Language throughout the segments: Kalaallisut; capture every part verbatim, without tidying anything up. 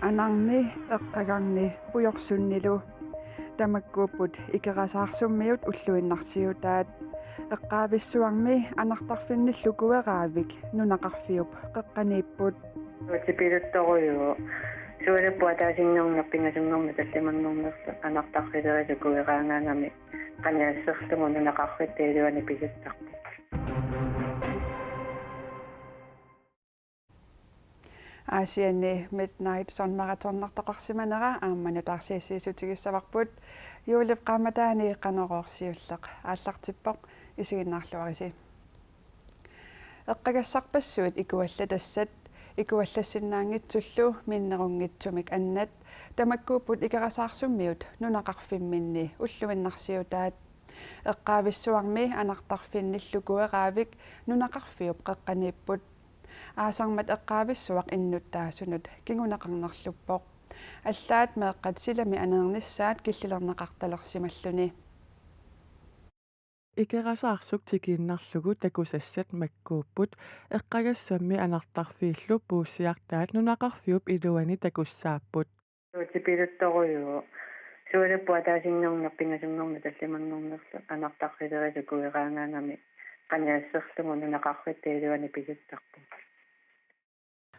Anarni, Eqqagarni, Pujorsunnilu. Tamakkuupput Ikerasaarsummiut ulluinnarsiutaat. Eqqaavissuarmi anartarfinnillu Kueraavik nunaqarfiup qeqqaniipput. Tipiluttorujuuvoq. Sualupput ataasinngorneq pingasunngorneq tallimanngornerlu anartarfilerisoq Kueraagaangami qanigasserlugu nunaqarfitta iluani pisuttarpoq. Aasianni Midnight Sun Marathonnertoqarsimanera aamma nutaarsiassiissutigissavarput. Juulip qaammataani Qanorooq siulleq aallartippoq, isiginnaarluarisi. Eqqagassarpassuit ikuallatassat, ikuallassinnaanngitsullu minnerunngitsumik annat, tamakkuupput Ikerasaarsummiut nunaqarfimminni ulluinnarsiutaat. Eqqaavissuarmi anartarfinnillu Kueraavik nunaqarfiup qeqqaniipput. Aasarmat eqqaavissuaq innuttaasunut kinguneqarnerluppoq. Allaat meeqqat silami aneernissaat killilerneqartalersimalluni. Ikerasaarsuk tikiinnarlugu takusassat makkuupput, eqqagassammi anartarfiillu puussiartaat nunaqarfiup iluani takussaapput. Tipiluttorujuuvoq. Sualupput ataasinngorneq pingasunngorneq tallimanngornerlu anartarfilerisoq Kueraagaangami qanigasserlugu nunaqarfitta iluani pisuttarpoq.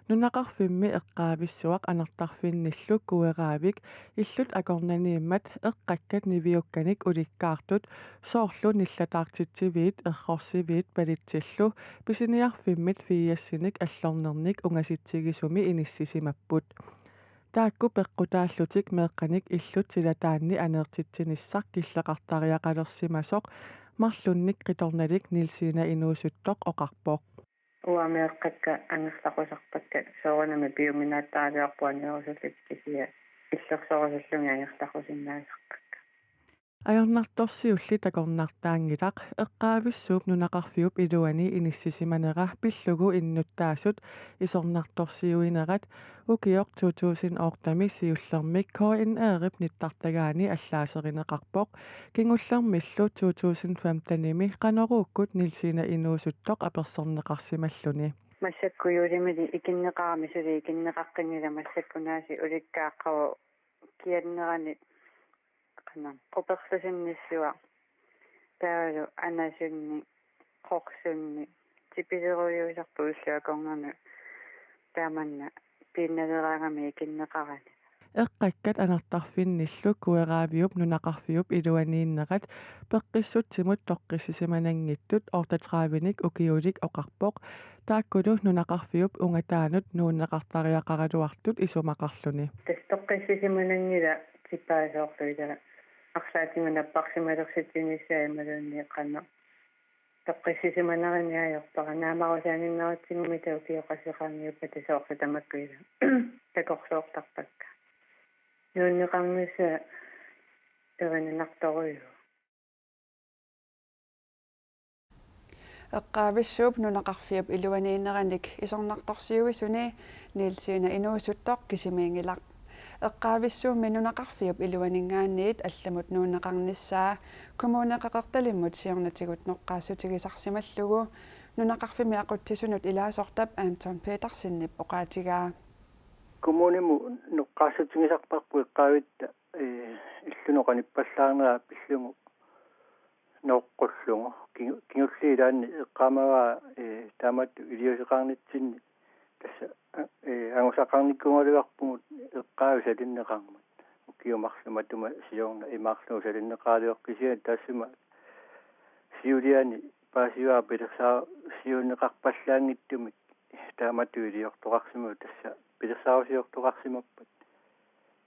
Nunaqarfimmi eqqaavissuaq anartarfinnillu Kueraavik illut akornanniimmat eqqakkat niviukkanik ulikkaartut, soorlu nillataartitsiviit errorsiviit palitsillu, pisiniarfimmit fiassinik allornernik ungasitsigisumi inissisimapput. Taakku peqqutaallutik meeqqanik illut silataanni aneertitsinissaq killeqartariaqalersimasoq marlunnik qitornalik Nielsine Inuusuttoq oqarpoq. Uanga meeqqakka angerlaqusarpakka, soorunami piuminaattaraluarpunga aneerusullutik, kisianni illersorusullugit angerlaqusinnaasarpakka. Ajornartorsiulli takornartaanngilaq, eqqaavissuup nunaqarfiup iluani inissisimanera pillugu innuttaasut isornartorsiuinerat ukioq to tusind otte-mi siullermik K N R-ip nittartagaani allaaserineqarpoq, kingullermillu to tusind femten-imi Qanoruukkut Nielsine Inuusuttoq apersorneqarsimalluni. Massakkut juulimili ikinneqarami suli ikinneqaqqinngilaq, massakkut aasiit ulikkaaqqavoq kiannerani qanoq quperlusinnissuaq, taavalu anasunnik, qorsunnik, tipilerujuusarpoq ulloq akornanni taamanna piinnaleraangami ikinneqarani. Eqqakkat anartarfinnillu Kueraaviup nunaqarfiup iluaniinnerat peqqissutsimut toqqissisimananngitsut otteogtredive-nik ukiulik oqarpoq, taakkulu nunaqarfiup ungataanut nuunneqartariaqaraluartut isumaqarluni. Tassa toqqissisimananngilaq tipaa soorlu ila arlaatigut napparsimalersitsiniassaat imaluunniit qanoq. Toqqissisimanerani ajorpara, naamarusaanginnarutsigummi taava ukioq qasseqaanngiuppata soorlu tamakku ila takorloortarpakka. Nuunneqarnissaa erininartorujuuvoq. Eqqaavissuup nunaqarfiup iluaniinneranik isornartorsiuisuni Nielsine Inuusuttoq kisimiinngilaq. Eqqaavissuummi nunaqarfiup iluaninngaanniit allamut nuunneqarnissaa Kommune Qeqertalimmut siornatigut noqqaassutigisarsimallugu nunaqarfimmi aqutsisunut ilaasortap Anton Petersenip oqaatigaa. Kommunimut noqqaassutigisarparput eqqaavitta, ee, illunut qanippallaarnera pillugu nooqqullugu. Ki-, kingulliit ilaanni eqqaamavara, ee, taamatut iliuuseqarnitsinni tassa, ee, angusaqarnikuugaluarpugut eqqaavi salinneqarmat. Ukiut marluk matuma siorna imaarlugu salinneqaraluarpoq, kisianni taassuma siuliani paasivara pilersaarusiorneqarpallaanngitsumik taamatut iliortoqarsimapput, tassa pilersaarusiortoqarsimappat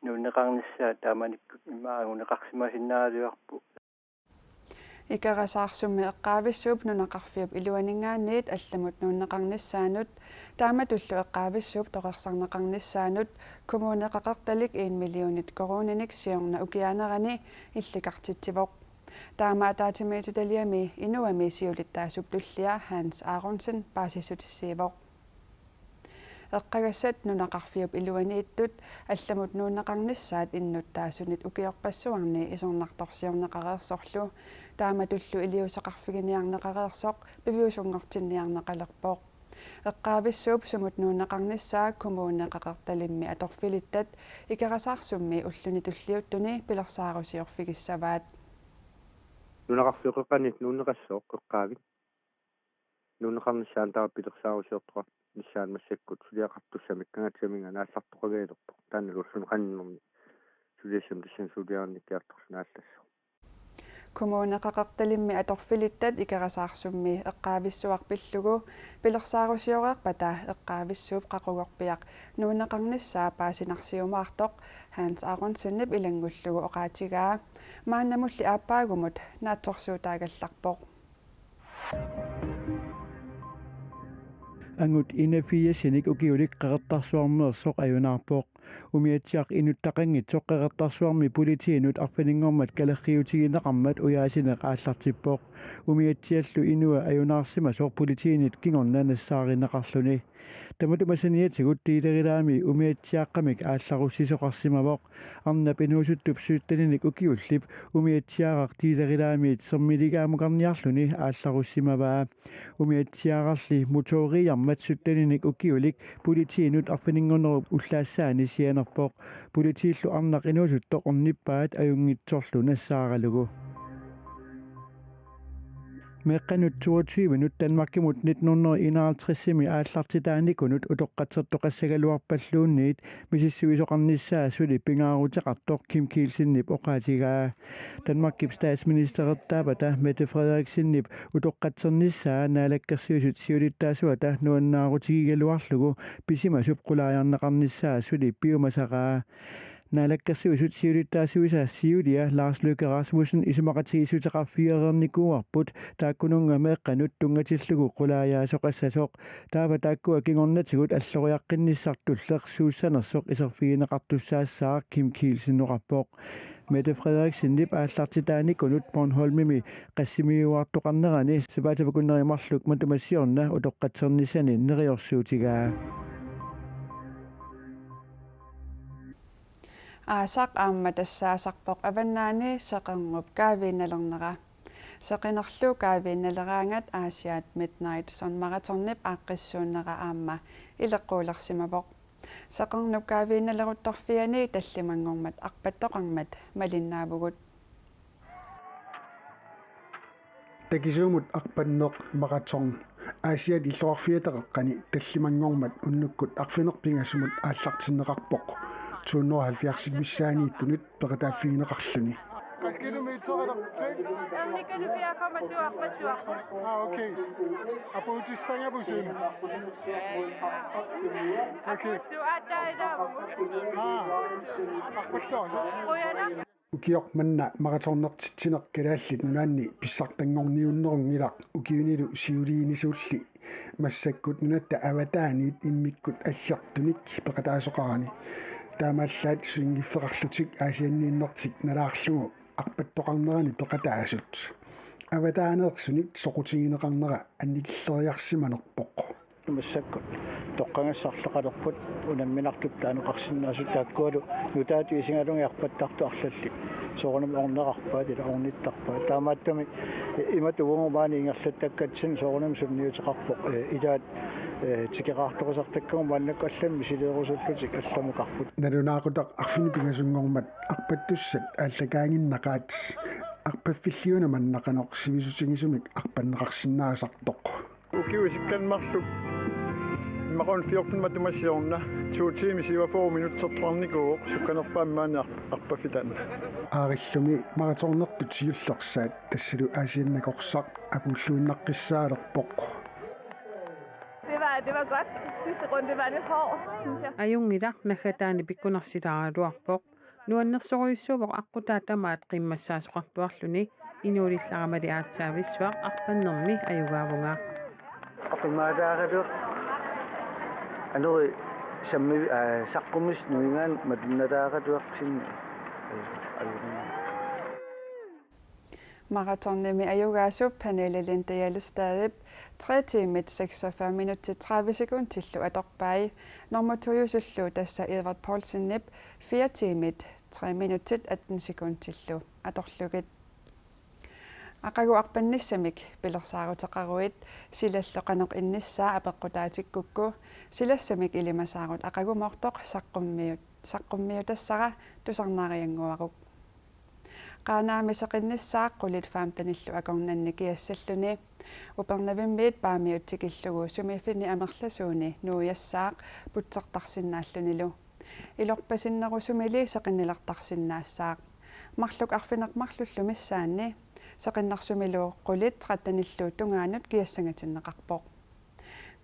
nuunneqarnissaa taamanikkut immaqa anguneqarsimasinnaagaluarpoq. Ikerasaarsummi eqqaavissuup nunaqarfiup iluaninngaanniit allamut nuunneqarnissaanut taamatullu eqqaavissuup torersarneqarnissaanut Kommune Qeqertalik en millionit koruuninik siorna ukiaanerani illikartitsivoq. Taama ataatsimiititaliami Inuami siulittaasup tullia Hans Aronsen paasissutissiivoq. Eqqagassat nunaqarfiup iluaniittut allamut nuunneqarnissaat innuttaasunit ukiorpassuarni isornartorsiorneqareersorlu taamatullu iliuuseqarfiginiarneqareersoq piviusunngortinniarneqalerpoq. Eqqaavissuup sumut nuunneqarnissaa Kommune Qeqertalimmi atorfilittat Ikerasaarsuarmi ulluni tulliuttuni pilersaarusiorfigissavaat. Nunaqarfioqeqqanit nuunneqassooq eqqaavit. Nuunneqarnissaa taava pilersaarusiortoqarnissaa massakkut suliaqartussamik kangaatsiaminngaanniit aallartoqanngilaq. Taanna ulluni qannerni suliassami tassani suliarinnikkiartorluni aallassaaq. Kommune Qeqertalimmi atorfilittat Ikerasaarsuarmi eqqaavissuaq pillugu pilersaarusioreerpata eqqaavissuup qaqugorpiaq nuunneqarnissaa paasinarsiumaartoq Hans Aronsenip ilanngullugu oqaatigaa. Maannamulli aappaagumut naatsorsuutaagallarpoq. Angut enogfirsinik ukiulik Qeqertarsuarmeersoq ajunaarpoq. Umiatsiaq inuttaqanngitsoq Qeqertarsuarmi politiinut arfininngormat kalerriutigineqarmat ujaasineq aallartippoq. Umiatsiallu inua ajunaarsimasoq politiinit kingorna nassaarineqarluni. Tamatuma saniatigut dealerilaami umiatsiaaqqamik aallarussisoqarsimavoq. Arnap inuusuttup sytteninik ukiullip umiatsiaaraq dealerilaamiit sermiligaamukarniarluni aallarussimavaa. Umiatsiaararli motoriiarmat sytteninik ukiulik politiinut arfininngornerup ullaassaani sianerpoq. Politiillu arnaq inuusuttoq ornippaat ajunngitsorlu nassaaralugu. Meeqqanut toogtyvenut Danmarkimut nitten hundrede enoghalvtredsimi aallartitaanikunut utoqqatsertoqassagaluarpalluunniit misissuisoqarnissaa suli pingaaruteqartoq Kim Kielsenip oqaatigaa. Danmarkip statsministerertaavata Mette Frederiksenip utoqqatsernissaa Naalakkersuisut siulittaasuata nuannaarutigigaluarlugu pisimasup qulaajarneqarnissaa suli piumasaraa. Naalakkersuisut siulittaasuisa siulia Lars Løkke Rasmussen isumaqatigiissuteqarfigereernikuuarput taakkununnga meeqqanut tunngatillugu qulaajaasoqassasoq. Taava taakkua kingornatigut alloriaqqinnissartulleq suussanersoq iserfigineqartussaassaaq Kim Kielsen oqarpoq. Mette Frederiksenip aallartitaanikunut Bornholmimi qassimiuartoqarnerani sapaatip akunneri marluk matuma siorna utoqqatsernissani neriorsuutigaa. Aasaq aamma tassaasarpoq avannaani seqernup kaaviinnalernera. Seqinerlu kaaviinnaleraangat Aasiaat Midnight Sun Marathonip aaqqissuunnera aamma ileqquulersimavoq. Seqernup kaaviinnaleruttorfiani tallimanngormat arpattoqarmat malinnaavugut. Takisuumut arpanneq maraton Aasiaat illoqarfiata qeqqani tallimanngormat unnukkut arfineq-pingasumut aallartinneqarpoq to hundrede og halvfjerds missaaniittunut peqataaffigineqarluni. Hvad skal du med i toget, du? Jamen, det kan du, for jeg kommer til at arbejde. Ah, okay. Og på udsagn er på scenen. Okay. Ah, ah, på scenen. Ukioq manna maratonnertitsineq Kalaallit Nunaanni pissartanngorniunnerunngilaq ukiunilu siuliinisuulli massakkut nunatta avataaniit immikkut aggertunik peqataasoqarani. Taamaallaat sulinngiffeqarlutik Aasianniinnertik nalaarlugu arpattoqarnerani peqataasut. Avataaneersunit soqutigineqarnera annikilleriarsimanerpoq. Massakkut toqqagassarleqalerput unamminartut taaneqarsinnaasut taakkualu nutaatut isigalugit arpattartut arlallit. Soorunami orneqarpaat ila ornittarpaat. Taamaattumik imatut uagut maani ingerlattakkatsinni soorunami sunniuteqarpoq, eh, ilaat, eh, tikeqqaartoqasartakkagut maannakkut allamik misileerusullutik allamukarput. Nalunaaqutaq arfineq-pingasunngormat arpattussat aallakaaginnaqaat arpaffilliuna manna qanoq sivisutigisumik arpanneqarsinnaasartoq. Ukiut isikkamut marluk imaluunniit fjorten matuma siorna to timer syvogfyrre minuttertoqarnikuuvoq sukkanerpaamik maani arp-, arpaffik taanna. Aarillumi maratonnertut siullersaat tassalu Aasiannakorsaq apuulluinnaqqissaalerpoq. Det var, det var godt. Sidste runde, det var lidt hård, synes jeg. Ajunngilaq naggataani pikkunarsilaaraluarpoq. Nuannersorujussuuvoq aqqutaa tamaat qimmassaasoqartuarluni, inuulillaramali aatsaavissuaq arpannermi ajugaavunga. Qimaataaratuaq anori sammi, aa, saqqummiussat nuigaanni matunnataaratuarsinni. Aa, ajunngilaq. Maratonimi ajugaasup Pernille Linde Jellestadip tre timer seksogfyrre minutter tredive sekundillu atorpai. Nummer to-jusullu tassa Edvard Poulsenip fire timer tre minutter atten sekundillu atorlugit. Aqagu arpannissamik pilersaaruteqaruit silallu qanoq innissaa apeqqutaatikkukku, silassamik ilimasaarut aqagumoortoq saqqummiut-, saqqummiutassara tusarnaariannguaruk. Qaanaami seqinnissaaq qulit femtenillu akornanni kiassalluni. Upernavimmiit Paamiut tikillugu sumiiffinni amerlasuuni nuujassaaq putsertarsinnaallunilu. Ilorpasinnerusumili seqinnilertarsinnaassaaq. Marluk arfineq-marlullu missaanni seqinnersumilu qulit trettenillu tungaanut kiassangatinneqarpoq.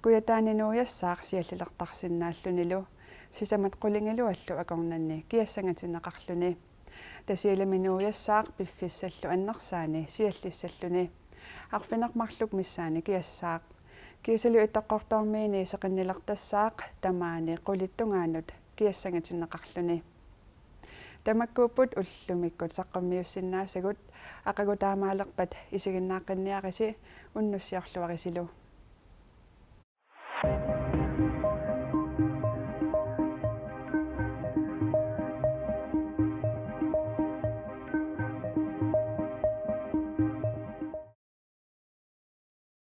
Kujataani nuujassaaq siallilertarsinnaallunilu, sisamat qulingiluallu akornanni kiassangatinneqarluni. Tasiilami nuujassaaq piffissallu annersaani siallissalluni. Arfineq-marluk missaani kiassaaq. Kiisalu Ittoqqortoormiini seqinnilertassaaq tamaani qulit tungaanut kiassangatinneqarluni. Tamakkuupput ullumikkut saqqummiussinnaasagut, aqagu taamaalerpat isiginnaaqqinniarisi, unnussiorluarisilu.